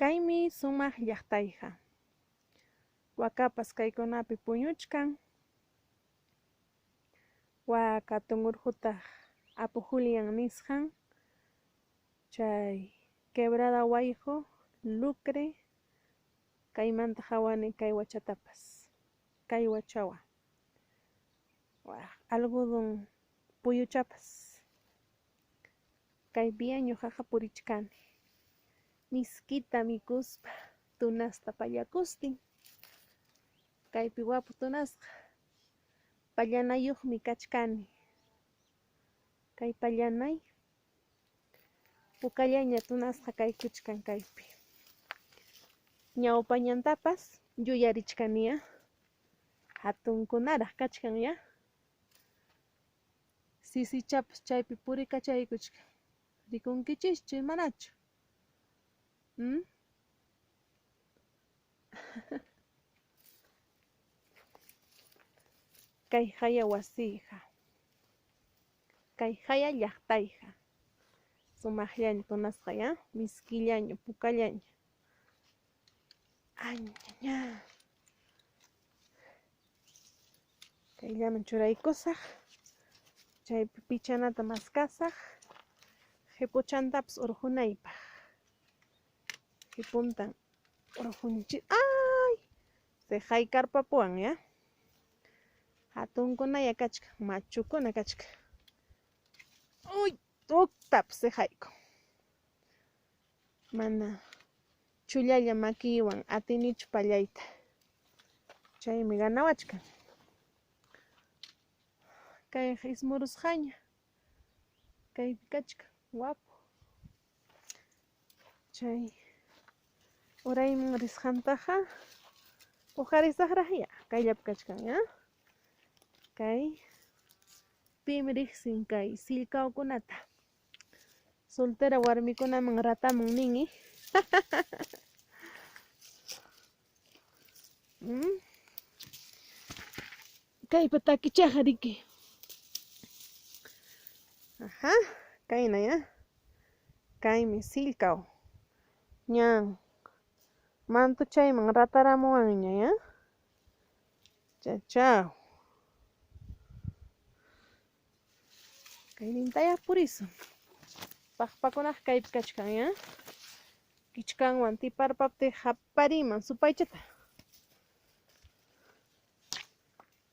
Kaymi sumaq llaqtayqa. Wakapas kaykunapi puñuchkan. Wak hatun urqutaq Apu Julián nisqan chay Quebrada Wayqu, Lucre, kaymanta qhawani kay wachatapas, kay wachawa. Wak algodón puyuchapas. Kaypiya ñuqaqa purichkani. Miskita mikuspa, tunasta pallakustin. Kaypi wapu tunasqa. Pallanayuqmi kachkani. Kay pallanay pukallaña tunasqa kaykuchkan kaypi. Ñawpa ñantapas yuyarichkaniya. Hatunkunaraq kachkan ya. Sisichapas chaypi purikachaykuchkan. Rikunkichischu manachu? ¿Mm? Kay haya wasiyqa. Kay haya llaqtayqa. Sumaqllaña tunasqa ya, miskillaña, pukallaña. Añaña. Kayllaman churaykusaq. Chaypi pichanata maskasaq. Hipuchantapas urqunaypaq. Hipuntan urqunchik. ¡Ay! Siqaykarpapuwan ya. Hatunkunaya kachkan, machukuna kachkan. Uy, huktapas siqaykun. Mana chullalla makiywan atinichu pallayta. Chaymi ganawachkan. Kayqa ismurusqaña. Kaypi kachkan, wapu. Chay urayman risqantaqa uqarisaqraq ya, kayllapi kachkan ya. Kay pim riqsin kay sillkawkunata. Soltera warmikunaman ratamun nin. ¿Mm? Kaypa takichaqa riki. Ajá, kayna ya. Kaymi sillkaw. Ñan mantuchayman rataramuwanña ya. Chachaw. Kaynintaya purisun. Paqpakunaqa kaypi kachkan ya. Kichkanwan tiparpaptin hapariman supaychata.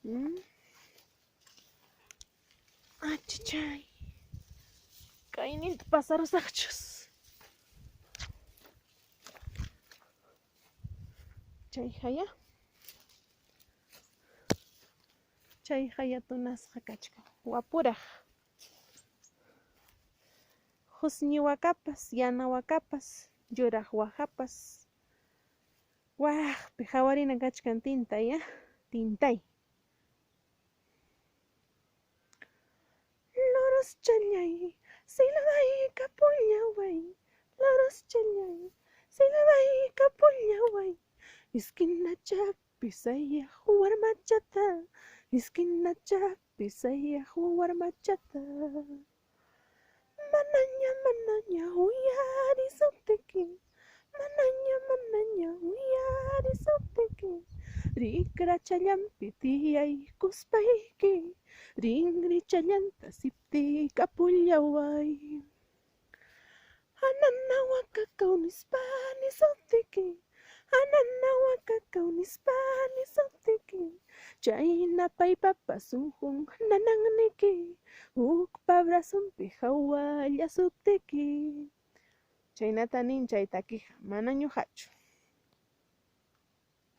¿Mm? Achachay. Kayninta pasarusaqchus. Chay haya. Chay haya tunasqa kachkan. Wapuraq. Husñi wakapas, yana wakapas, yuraq wakapas. Waqpi hawarina kachkan tintay ya. Tintay. Loroschallay, siladaykapullaway. Loroschallay, siladaykapullaway. Esquinachapi sayaq warmachata. Esquinachapi sayaq warmachata. Manaña, manaña uyarisuptiki. Manaña, manaña uyarisuptiki. Rikrachallanpi tiyaykuspayki. Rinrichallanta siptikapullaway. Anana wakakaw nispa nisuptiki. Anana wakakaw nispa nisuptiki. Chayna paypapas sunqun nananniki. Hukpa brazonpi hawallasuptiki. Chaynata nin chay takiqa, mana ñuqachu.